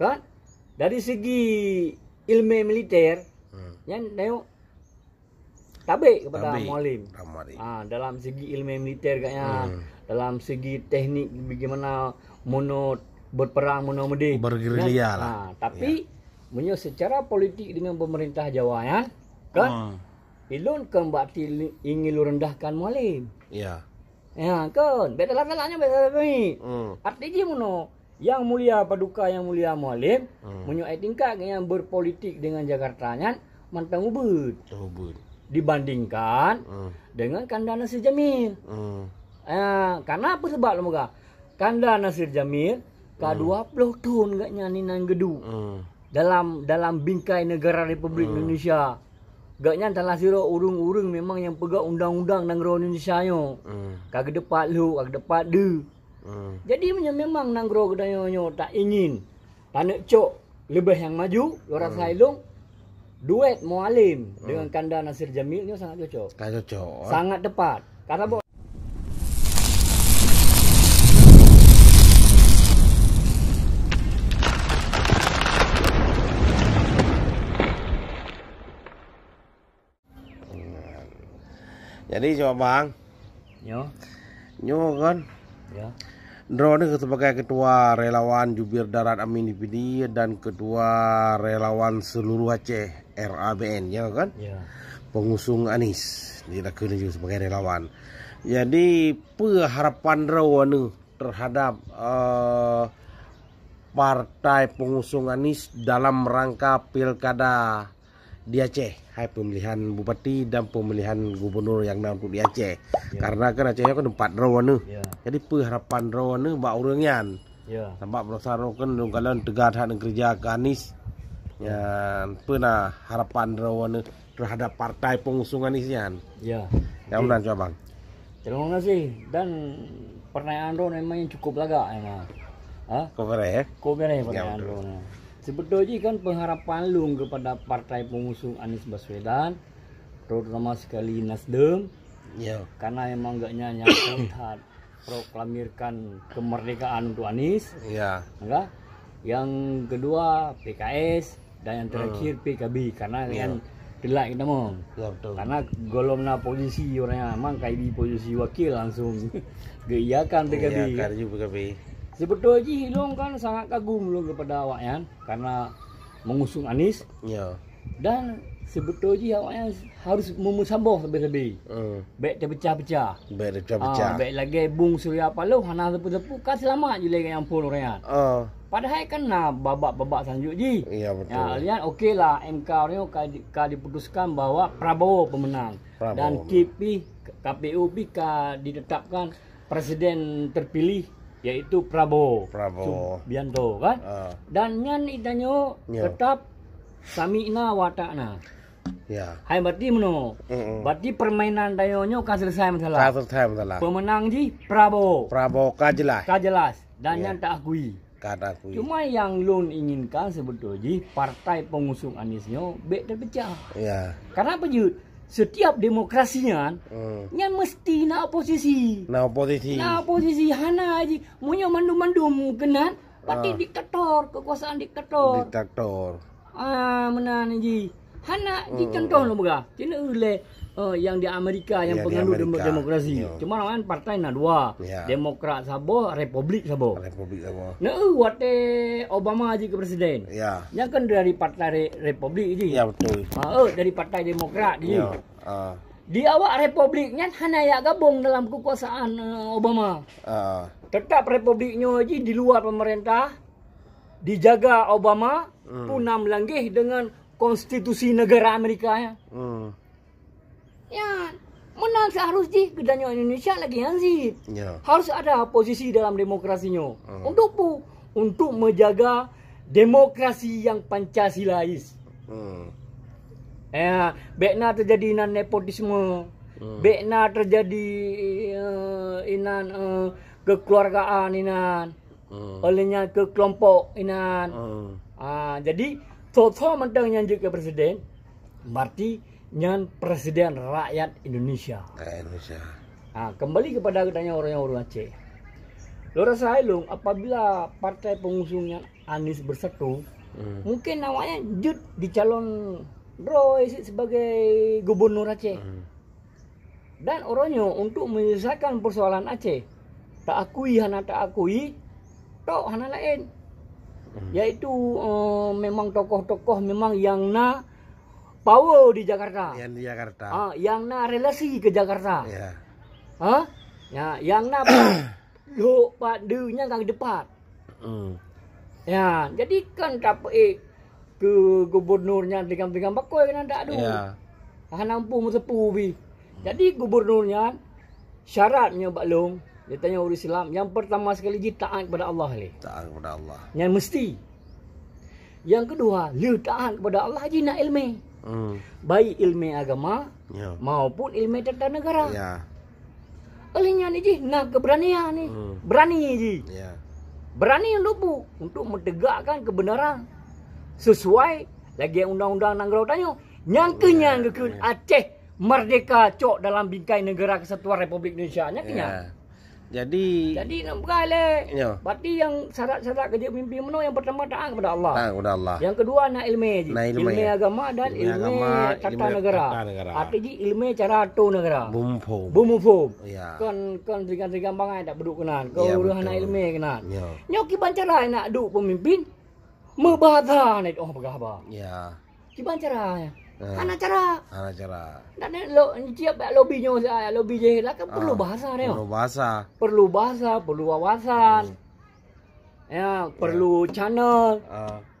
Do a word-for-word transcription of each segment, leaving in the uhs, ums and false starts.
Kan? Dari segi ilmu militer, hmm, nyan tayok tabek kepada Mualem. Ha, dalam segi ilmu militer katnya, hmm, dalam segi teknik bagaimana mono berperang, mono meudeh. Bergerilya lah. Ha, tapi, ya, meunyoe secara politik dengan pemerintah Jawa nyan, kan? Hmm. Ilôn kan berarti ingin lôn rendahkan Mualem. Ya. Ya, kan? Beda lah-beda nyan, beda lah. Hmm. Arti jih mono, Yang Mulia Paduka, Yang Mulia Mualem, hmm, meunyoe ai tingkat nyang berpolitik dengan Jakarta nyan mantong ubeut. Mantong ubeut. Dibandingkan, hmm, dengan Kanda Nasir Jamil. Hmm. Ah, karena apa sebab lom gah? Kanda Nasir Jamil ka, hmm, dua ploh thon gobnyan inan geuduek, hmm, dalam, dalam bingkai negara Republik, hmm, Indonesia. Gobnyan salah sidroe ureuëng-ureuëng memang nyang peugah undang-undang nanggroe Indonesia nyoe. Hmm. Ka geudepak lhok, ka geudepak deuh. Hmm. Jadi, meunyoe memang nanggroe geutanyoe nyoe tak ingin taneuk cok leubeh nyang maju, lôn rasa, hmm, ilôn, duet Mualem, hmm, dengan Kanda Nasir Jamil nyoe sangat cocok. Ka cocok, eh? Sangat tepat. Ka saboh. Jadi, cok bang. Nyo. Nyo kan? Ya. Droeneuh sebagai ketua relawan jubir darat Amin D P D dan ketua relawan seluruh Aceh, R A B N, ya kan? Ya. Pengusung Anies, dilakeuneuk sebagai relawan. Jadi, peue harapan droeneuh terhadap, eh, partai pengusung Anies dalam rangka pilkada di Aceh, hai pemilihan bupati dan pemilihan gubernur nyang na untuk di Aceh. Ya. Karena kan Aceh kan empat droeneuh. Ya. Jadi, peue harapan droeneuh bak ureuëng nyan? Ya. Sabab beurasa droe kan lôn kalon teuga that neukeureuja keu Anies. Ya. Nyan, peue na harapan droeneuh terhadap partai pengusung Anies nyan? Ya. Nyang meunan cok bang. Terima kasih. Dan pertanyaan droeneuh memang cukup lagak memang. Ha? Kok beureh, ya? Kok beureh, ya, pertanyaan droeneuh. Sebetul jih kan pengharapan lôn kepada partai pengusung Anies Baswedan, terutama sekali Nasdem. Ya. Karena memang gobnyan nyang that proklamirkan kemerdekaan untuk Anies. Ya. Enggak? Yang kedua P K S dan yang terakhir, hmm, P K B, karena, ya, kan telat kita mau. Ya, betul. Karena golom na posisi orang yang memang K B posisi wakil langsung geuiyakan P K B. Iya, kan? Karju P K B. Sebetul jih ilôn kan sangat kagum lôn kepada awaknyan karena mengusung Anies. Ya. Dan sebetul jih awaknyan harus meumusaboh sabe-sabe. Hmm. Bèk terpecah-pecah. Bèk terpecah-pecah. Ah, bèk lagèe bung Surya Paloh hana sapeue-sapeue, ka seulamat jih lé nyang phôn ureueng nyan. Ah. Padahai kan na babak-babak selanjut jih. Iya, betul. Ya, lihat, oke lah, M K nyoe ka di-, ka diputuskan bahwa Prabowo pemenang. Prabowo. Dan K P, K P U pih ka ditetapkan presiden terpilih, yaitu Prabowo, Prabowo Subianto, kan? Ah. Dan nyan itanyoe, ya, tetap sami'na wa ata'na. Ya. Hai, berarti meunoe. Mm-mm. Berarti permainan tanyoe nyoe ka selesai masalah. Ka selesai masalah. Pemenang jih Prabowo. Prabowo ka jelas. Ka jelas. Dan, ya, nyan taakui. Ka taakui. Cuma nyang lôn inginkan sebetul jih partai pengusung Anies nyoe bèk terpecah. Ya. Karena apa jeuet? Setiap demokrasi nyan, hmm, nyan mesti na oposisi. Na oposisi. Na oposisi, hana jih. Meunyoe mandum-mandum keunan, berarti, ah, diktator, kekuasaan diktator. Diktator. Ah, meunan jih. Hana, hmm, jicontoh lôn peugah. Cina lé, eh, yang di Amerika yang, ya, di penganut demo-, Amerika, demokrasi. Ya. Cuma kan partai na dua. Ya. Demokrat saboh, Republik saboh. Republik saboh. Nah, eh, watèe Obama jih keu presiden. Ya. Nyan kan dari partai Re-, Republik jih. Ya, betul. Ah, eh, dari partai Demokrat jih. Ya. Ah. Di awak Republik nyan hana jak gabong dalam kekuasaan, eh, Obama. Ah. Tetap Republik nyoe jih di luar pemerintah, dijaga Obama, hmm, pun na meulangge dengan konstitusi negara Amerika nyan. Hmm. Ya, meunan seharus jih geutanyoe Indonesia lagèe nyan cit. Ya. Harus ada oposisi dalam demokrasi nyoe. Hmm. Untuk pu-, untuk menjaga demokrasi yang Pancasilais. Hmm. Ya, bèk na teujadi inan nepotisme. Hmm. Bèk na teujadi, eh, inan, eh, kekeluargaan inan. Hmm. Oleh nyan keu kelompok inan. Hmm. Ah, jadi, tho-tho mantong nyang jeuet keu presiden, berarti nyan presiden rakyat Indonesia. Rakyat Indonesia. Ah, kembali kepada geutanyoe ureueng-ureueng Aceh. Lôn rasa hai lôn, apabila partai pengusung nyan Anies Bersatu, hmm, mungkin awaknyan jeuet dicalon droe sebagai gubernur Aceh. Hmm. Dan uroe nyoe untuk menyelesaikan persoalan Aceh, taakui hana taakui, tok hana laén. Hmm. Yaitu, eh, memang tokoh-tokoh memang yang na power di Jakarta. Yang di Jakarta. Ah, yang na relasi ke Jakarta. Ya. Ha? Ya, yang na lhok pat deuh nyan ka geudepat. Hmm. Ya, jadi kan tapeuék keu gubernur nyan tinggai-tinggai bakoi keunan dak adu. Ya. Hana mampu meuseupue bih. Jadi gubernur nyan syarat nyoe bak lôn, di tanyoe ureuëng Islam, yang pertama sekali jih taat kepada Allah lé. Taat kepada Allah. Nyan mesti. Yang kedua, lheueh taat kepada Allah jih na ilmu. Hmm. Baik ilmu agama, ya, maupun ilmu tata negara. Ya. Oleh nyan jih na keberanian ni. Hmm. Berani jih. Ya. Berani lubu untuk menegakkan kebenaran sesuai lagée undang-undang nanggroe tanyoe. Nyang keu nyan, ya, geukheun, ya, Aceh merdeka cok dalam bingkai negara kesatuan Republik Indonesia. Nyang keu nyan. Ya. Jadi, jadi nak peugah lé. Ya. Berarti yang syarat-syarat keu jeuet mimpin meunoe, yang pertama taat kepada Allah. Taat kepada Allah. Yang kedua na ilmu jih. Na ilmu. Ilmu agama dan ilmu tata negara. Arti jih ilmu cara atur negara. Bumuphom. Bumuphom. Ya. Kon, kon tinggai-tinggai bangai dak peuduek keunan. Kon ureuëng hana ilmu keunan. Ya. Nyoe kiban cara nak duek pemimpin meubahasa nyoe oh peugah haba. Ya. Kiban cara nyoe? Ha. Hana cara. Hana cara. Dan lo, tiep lobi nyoe, lobi jih lah kan perlu bahasa dia. Perlu bahasa. Perlu bahasa, perlu wawasan. Hmm. Ya, perlu channel,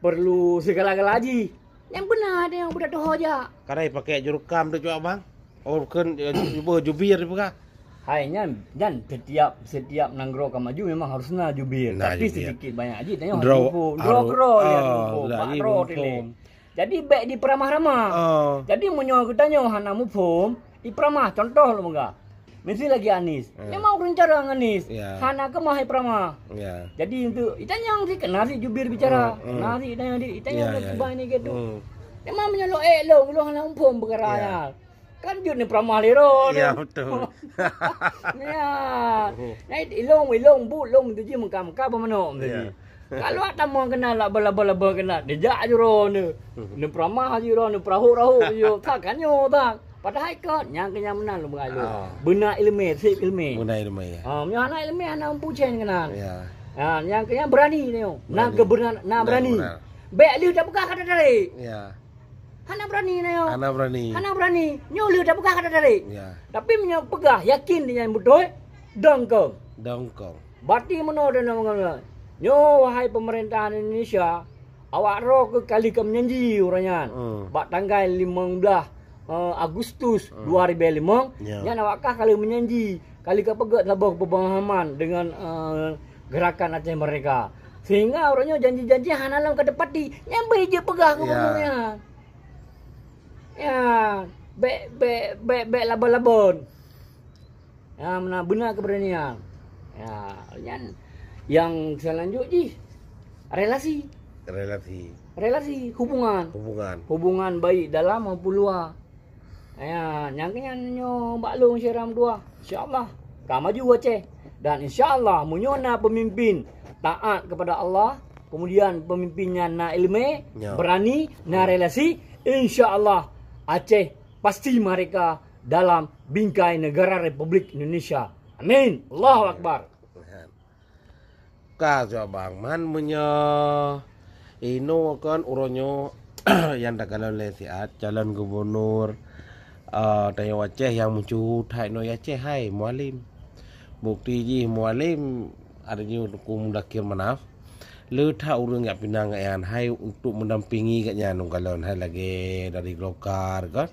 perlu segala-gala jih. Nyang beuna ada nyang beuna toho jak. Kadai pakai jurukam tu cuak bang. Oh, kheun, eh, ju-, jubir dipeugah. Hai nyan, nyan setiap, setiap nanggroe ka maju memang harus na jubir. Tapi jubir sedikit banyak jih tanyoe harus muphom. Droe keudroe ya, muphom, bak droe teuh lé. Jadi bék diperamah-ramah. Oh. Jadi meunyoe geutanyoe hana muphom, diperamah. Contoh lôn peugah. Mesti lagi Anies. Ya. Memang ureuëng cara ngon Anies. Ya. Hana keumah diperamah. Ya. Jadi untuk itanyong sih kena sih jubir bicara. Hmm, hmm. Kena sih itanyong sih, itanyong ya, ya, kiban ni gitu. Hmm. Memang meunyoe lôn ék lôn, lôn hana muphom peukara nyan. Kan jeuet neuperamah lé droe tu. Ya, betul. Ya. Nah, ilong, ilong, bu, long tu jih meuka-meuka beumanok tu jih. Kalau tamong keunan laba-laba keunan, dijak ju droe ni. Neupeuramah ju droe, neupeurahot-rahot ju. Ka kan nyoe bang. Padahai kon nyang keu nyang meunan lôn meugalu. Ah. Beuna ileumé, seb ileumé. Beuna ileumé, ya. Ha, meunyoe hana ileumé hana mampu cen keunan. Ya. Ha, nyang keu nyang beurani nyoe. Na beurani. Keubeurani, na beurani. Beurani. Bék lheueh tapeugah ka tatarek. Ya. Hana beurani nyoe. Hana beurani. Hana beurani. Nyoe lheueh tapeugah ka tatarek. Ya. Tapi meunyoe peugah yakin nyan beutôi, dong kong. Dong kong. Bati meunoe dan nyoe, wahai peumeurintah Indonesia, awak droe keu kali ka meujanji uroe nyan. Hmm. Bak tanggai limong blaih, eh, Agustus, hmm, dua ribu lima, ya, nyan awak kah kali meujanji, kali ka peugét saboh peumahaman dengan, eh, Gerakan Aceh Merdeka. Sehingga uroe nyoe janji-janji hana lom ka teupati. Nyan beu jeuet peugah keu, ya, gubernur nyan. Ya, bék, bék, bék, bék labon-labon. Ya, meunan beuna keberanian. Ya, nyan nyang seulanjut jih relasi. Relasi. Relasi, hubungan. Hubungan. Hubungan baik dalam maupun luar. Ya, nyang keu nyan nyoe bak lôn syedara meutuah. Insya Allah ka maju Aceh. Dan insya Allah meunyoe na pemimpin taat kepada Allah, kemudian pemimpin nyan na ileumé, ya, berani, na relasi, insya Allah Aceh pasti merdeka dalam bingkai negara Republik Indonesia. Amin. Allahu Akbar. Ka, Cok Bang, man meunyoe inoe kon uroe nyoe nyang takalon lé siat calon gubernur, eh, tanyoe Aceh nyang meucuhu that inoe Aceh hai Mualem. Bukti jih Mualem, areunyueng Teungku Mudakir Manaf, le that ureuëng jak pinang gobnyan hai untuk mendampingi gobnyan lôn kalon hai lagée dari Golkar kan.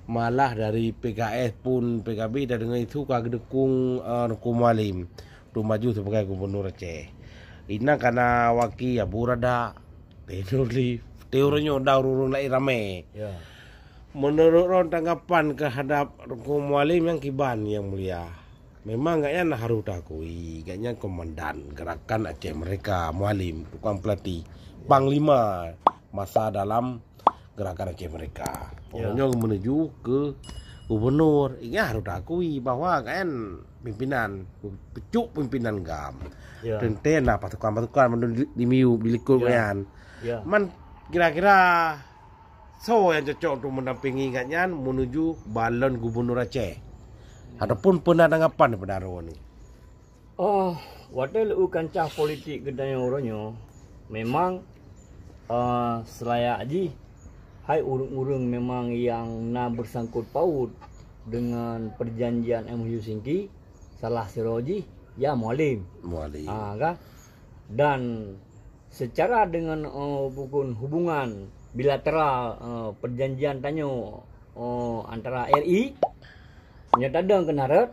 Malah dari P K S pun P K B dah deungoe itu ka geudukung, eh, Teungku Mualem untuk maju sebagai gubernur Aceh. Inan kana waki Abu Rada, Teh Nurli, Teh Nurli nyoe dah ureuëng laén ramé. Ya. Menurut droen tanggapan keuhadap Teungku Mualem nyang kiban, Yang Mulia? Memang gobnyan harôh taakui, gobnyan komandan Gerakan Aceh Merdeka, Mualem, tukang pelatih, panglima masa dalam Gerakan Aceh Merdeka. Ya. Uroe nyoe menuju ke gubernur, gobnyan harôh taakui bahwa kan pimpinan, pucôk pimpinan GAM. Ya. Teuntèe na pasukan-pasukan mandum di, di miyup, di likôt Ya. nyan. Ya. Man kira-kira soe nyang cocok untuk mendampingi gobnyan menuju balon gubernur Aceh? Ataupun peue na tanggapan daripada droeneuh? Oh, watèe lé-, u kancah politik geutanyoe uroe nyoe, memang, eh, seulayak jih hai ureueng-ureueng memang nyang na beusangkot paut deungon perjanjian M O U Singki, salah sidroe jih ya Mualem. Mualem. Ah, kan? Dan secara deungon, eh, bukon hubungan bilateral, eh, perjanjian tanyoe, eh, antara R I, nyoe tadong keunan rot,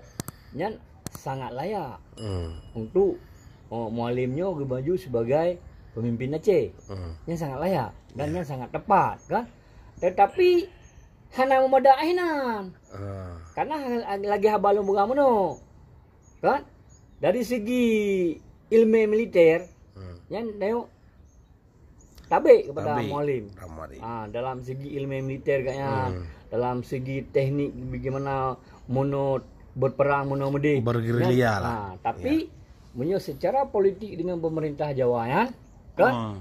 nyan sangat layak Hmm. untuk, eh, Mualem nyoe geumaju sebagai pemimpin Aceh. Hmm. Nyan sangat layak dan Ya. nyan sangat tepat, kan? Tetapi hana meumada inan. Ah. Karena lagèe haba lôn peugah meunoe, kan? Dari segi ilmu militer, Hmm. nyan tengok tabek kepada Tabek. Mualem. Tabek. Ah, dalam segi ilmu militer gobnyan, Hmm. dalam segi teknik bagaimana meunoe berperang, meunoe meudeh. Bergerilya Nyan, lah. ah, tapi Ya. meunyoe secara politik dengan pemerintah Jawa nyan, kan? Hmm.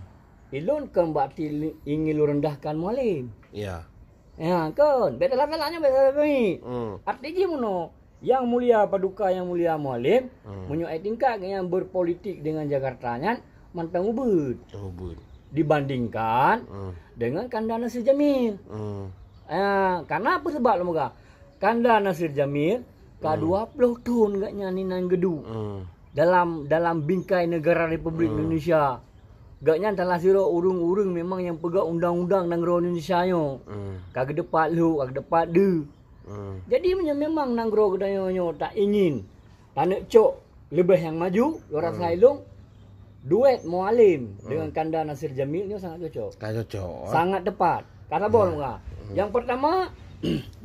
Ilôn kon berarti li-, ingin lôn rendahkan Mualem. Ya. Ya, kon. Bèk salah-salah nyan, bèk salah pahami. Hmm. Arti jih meunoe, Yang Mulia Paduka, Yang Mulia Mualem, Hmm. meunyoe ai tingkat gobnyan berpolitik dengan Jakarta nyan mantong ubeut. Mantong ubeut. Dibandingkan Hmm. dengan Kanda Nasir Jamil. Hmm. Ah, karena apa sebab lôn peugah? Kanda Nasir Jamil ka Hmm. dua ploh thon gobnyan inan geuduek Hmm. dalam, dalam bingkai negara Republik Hmm. Indonesia. Gobnyan salah sidroe ureueng-ureueng memang nyang peugah undang-undang nanggroe Indonesia nyoe. Hmm. Ka geudepak lhok, ka geudepak deuh. Hmm. Jadi, meunyoe memang nanggroe geutanyoe nyoe tak ingin taneuk cok leubeh nyang maju, lôn rasa Hmm. ilôn, duet Mualem Hmm. dengan Kanda Nasir Jamil nyoe sangat cocok. Ka cocok, eh? Sangat tepat. Ka saboh Ya. lôn peugah. Hmm. Nyang pertama,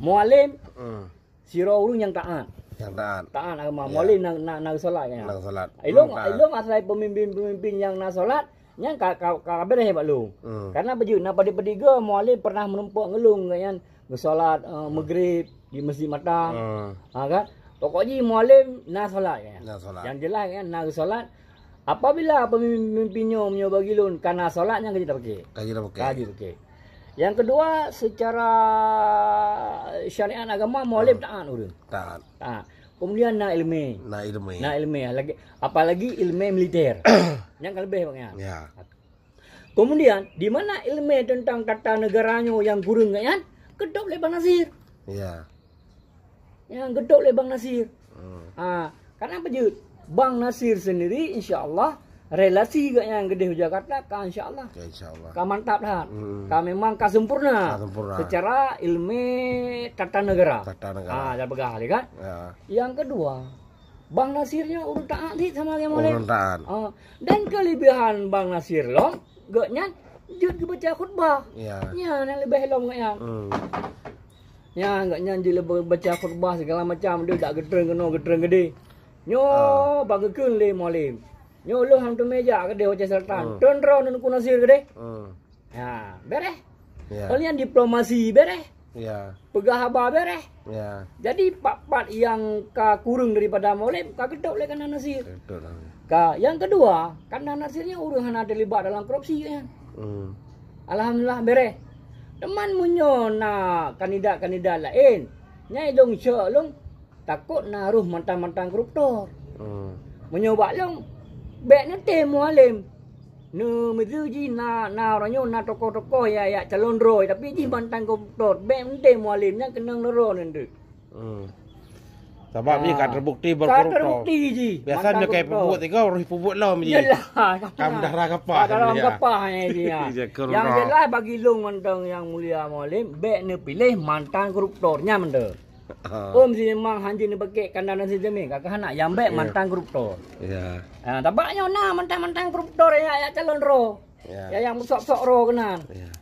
Mualem Hmm. sidroe ureueng nyang taat. Nyang taat. Taat agama. Ya. Mualem na, na, na geusolat, ya. Na geusolat. Ilôn, Hmm, taat. ilôn asai pemimpin-pemimpin nyang na solat, nyan ka, ka, ka beureh bak lôn. Hmm. Karena beujeuet na padé-padé goe Mualem pernah meurumpok ngon lôn, nyan geusolat, eh, Maghrib di Masjid Matan. Hmm. Ha, kan? Pokok jih Mualem na solat, kan? Na solat. Yang jelas, kan, na geusolat. Apabila pemimpin nyoe, nyoe bagi lôn ka na solat, nyan ka jeuet tapaké. Ka jeuet tapaké. Ka jeuet tapaké. Yang kedua, secara syariat agama, Mualem Hmm. taat ureueng. Taat. Taat. Kemudian na ilmu. Na ilmu. Na ilmu. Lagi, apalagi ilmu militer. Nyan ka leubeh bak nyan. Ya. Kemudian, di mana ilmu tentang tata negara nyoe nyang kureueng nyan, geutôb lé Bang Nasir. Ya. Nyang geutôb lé Bang Nasir. Hmm. Ha, karena beujeuet Bang Nasir sendiri, insya Allah, relasi gobnyan keudéh u Jakarta ka, insya Allah. Ya, insya Allah. Ka mantap that. Hmm. Ka memang ka sempurna. Ka sempurna. Secara ilmu tata negara. Tata negara. Ha, dah peugah tadi, kan? Ya. Yang kedua, Bang Nasir nyoe ureueng taat cit sama Kiai Mualem. Ureueng taat. Ah, dan kelebihan Bang Nasir lom, gobnyan jeuet geubaca khutbah. Ya. Nyan nyang leubeh lom gobnyan. Hmm. Nyan gobnyan jeuet leubeh baca khutbah segala macam, deuh dak geutrön keunoe, geutrön keudéh. Nyoe Ah. bak geukheun lé Mualem. Nyoe lôn han teumé jak keudéh Aceh Selatan. Hmm. Trön droeneuh Teungku Nasir keudéh. Hmm. Ha, beureh. Ya. Kalian diplomasi beureh. Ya. Peugah haba beureh. Ya. Jadi, pat-pat nyang ka kureueng daripada Mualem, ka geutôb lé Kanda Nasir. Betul lah. Ka, yang kedua, Kanda Nasir nyoe ureueng hana terlibat dalam korupsi, kan? Hmm. Alhamdulillah, beureh. Teuma meunyoe na kandidat-kandidat laén, nyan lôn cok lôn, takot na roh mantan-mantan koruptor. Hmm. Meunyoe bak lôn, bèk neutem Mualem. Neumeuteujih na, na uroe nyoe na tokoh-tokoh ya, ya calon droe, tapi jih mantan koruptor. Bèk neutem Mualem nyan keunong neuro neundeuek. Hmm. Sabab jih ka terbukti berkoruptor. Ka terbukti jih. Biasanya mantan koruptor. Kai peubuet tiga, roh peubuet lom jih. Yalah, ka meudarah kapah. Ka dalam kapah jih, ya. Yang jelas bagi lôn mantong Yang Mulia Mualem, bèk neupiléh mantan koruptor nyan mantong. Ah. Om si memang hanjeuet neupakèk Kanda Nasir Jamil, ka keuhana nyang bèk mantan koruptor. Ya. Ah, tabak nyoe na mantan-mantan koruptor ya, ya calon droe. Ya. Ya, nyang beusok-sok droe keunan. Ya.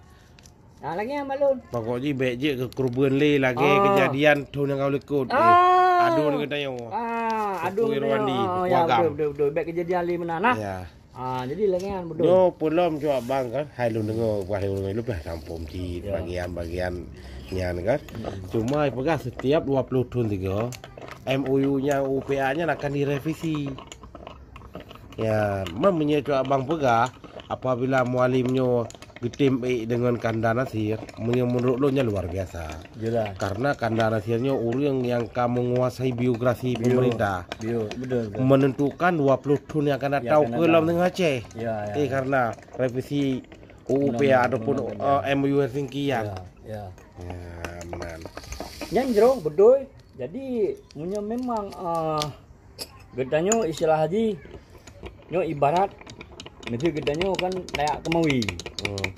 Ah, lagèe nyan bak lôn. Pokok jih bèk jeuet keu keureubeuen lé lagèe kejadian thôn nyang ka likot. Ah. Adun geutanyoe. Ah, adun geutanyoe. Irwandi, ah, ya, betul, betul, betul. Bèk kejadian lé meunan nah. Ya. Ah, jadi lagèe nyan beutôi. Nyoe peulom cok abang kan, hai lôn deungoe, bah lôn deungoe, lôn pih sampom cit bagian-bagian nyan kan. Hmm. Cuma peugah setiap dua puluh thon tiga, M O U nyang U P A nyan akan direvisi. Ya, man meunyoe cok abang peugah, apabila Mualem nyoe geutem ék deungon Kanda Nasir, meunyoe meunurot lôn nyan luar biasa. Jelas. Karena Kanda Nasir nyoe ureueng nyang ka menguasai birokrasi Bio. Pemerintah. Bio, betul, betul. Menentukan dua puluh thon nyang akan datang ke lom teungoh Aceh. Ya, ya. Eh, karena revisi U U P A ataupun, eh, M O U Helsinki nyan. Ya, ya. Ya, meunan. Nyan jroh beutôi. Jadi, meunyoe memang, eh, geutanyoe istilah jih, nyoe ibarat, miseu geutanyoe kan layak keumawi. Hmm.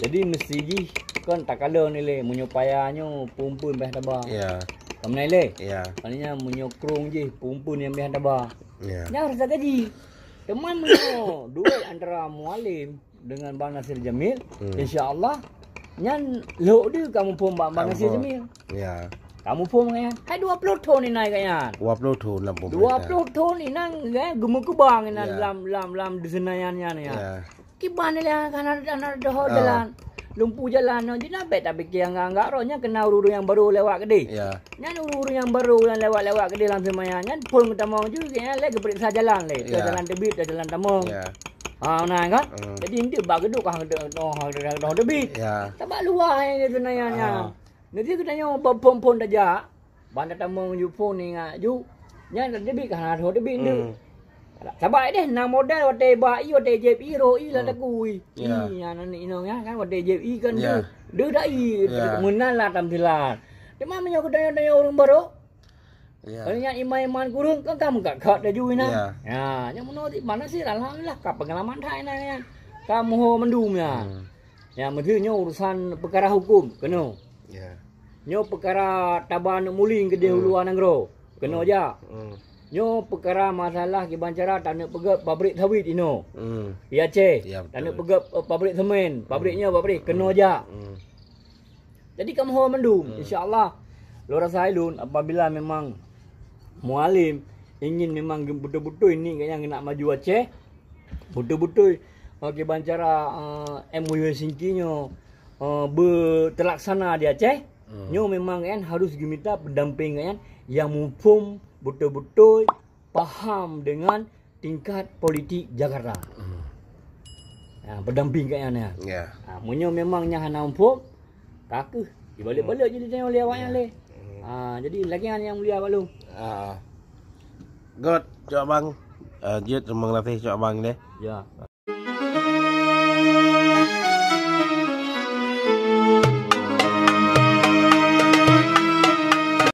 Jadi, meusti jih kan takalon ilée, meunyoe paya nyoe peumpun beh taba. Ya. Kamu nilai? Ya. Maknanya, meunyoe krong jih peumpun nyang beh taba. Ya. Nyan harus tagaji. Teuma meunyoe duet antara Mualem dengan Bang Nasir Jamil, hmm, insya Allah, nyan lhok deuh kamu phon bak Bang Nasir Jamil. Ya. Kamu phon ngon nyan. Hai dua puluh thon inan keu nyan. Dua puluh thon lam pemerintah. Dua puluh thon inan, eh, geumeukeubang inan, ya, lam, lam, lam di Senayan nyan, ya. Ya. Kiban lé hana, hana doho jalan. Lumpu jalan nyoe, jina bék tapike anggak-anggak roh nyan keunan ureueng nyang barô lewat keudeh. Ya. Nyan ureueng nyang barô nyang lewat-lewat keudeh lam Senayan nyan phon geutamong ju, nyan lé geupeuriksa jalan lé. Ya. Jalan teubiet, jalan tamong. Ya. Ha, na kan? Hmm. Jadi, eunteuk bak geuduek ka, oh, oh, oh, teubiet. Ya. Sabab luwah nyang di Senayan nyan. Ah. Nanti geutanyoe phon-phon tajak, ban tatamong ju phon ingat ju. Nyan teubiet ka hana teubiet eunteuk. Hmm. Sabab deh na modal watée ba ie, watée jieb ie, roh ie lam, hmm, takui. Ya. Ie nyan aneuk inong nyan kan watée jieb ie kan, ya, deuh. Deuh dak ie, ya, meunan lah tamsilan. Cuma meunyoe geutanyoe-tanyoe ureueng barô, Ya. Kalau nyan iman-iman kureueng kan ka meukat-kat laju inan. Ya. Ya, nyang meunoe di mana sih, alhamdulillah ka peungalaman that inan nyan. Ka meuho mandum nyan. Hmm. Ya, meuteue nyoe urusan peukara huköm keunoe. Ya. Nyoe peukara taba aneuk muling keudeh, hmm, u luwa nanggroe keunoe, hmm, jak. Hmm. Nyoe peukara masalah kiban cara taneuk peugöt pabrik sawit inoe. Hmm. Di Aceh, ya, betul, taneuk peugöt, eh, pabrik semen, pabrik, hmm, nyoe pabrik keunoe, hmm, jak. Hmm. Jadi ka meuho mandum, hmm, insya Allah. Lôn rasa ilôn apabila memang Mualem ingin memang beutôi-beutôi ni gobnyan geunak maju Aceh, beutôi-beutôi, eh, kiban cara, eh, M O U Helsinki nyoe, eh, beu teulaksana di Aceh, hmm, nyoe memang gobnyan harus geumita peudampéng gobnyan nyang muphom beutôi-beutôi paham dengan tingkat politik Jakarta. Hmm. Ha, berdamping kat nyan, ya. Ya. Ha, meunyoe memang nyan hana muphom, ka keuh dibalik-balik jadi tanya oleh awak nyan, ya, lé. Hmm. Ha, jadi lagèe nyan yang mulia Pak Long. Ah. Göt, cok bang. Ah, jeuet, terima kasih cok bang deh. Ya.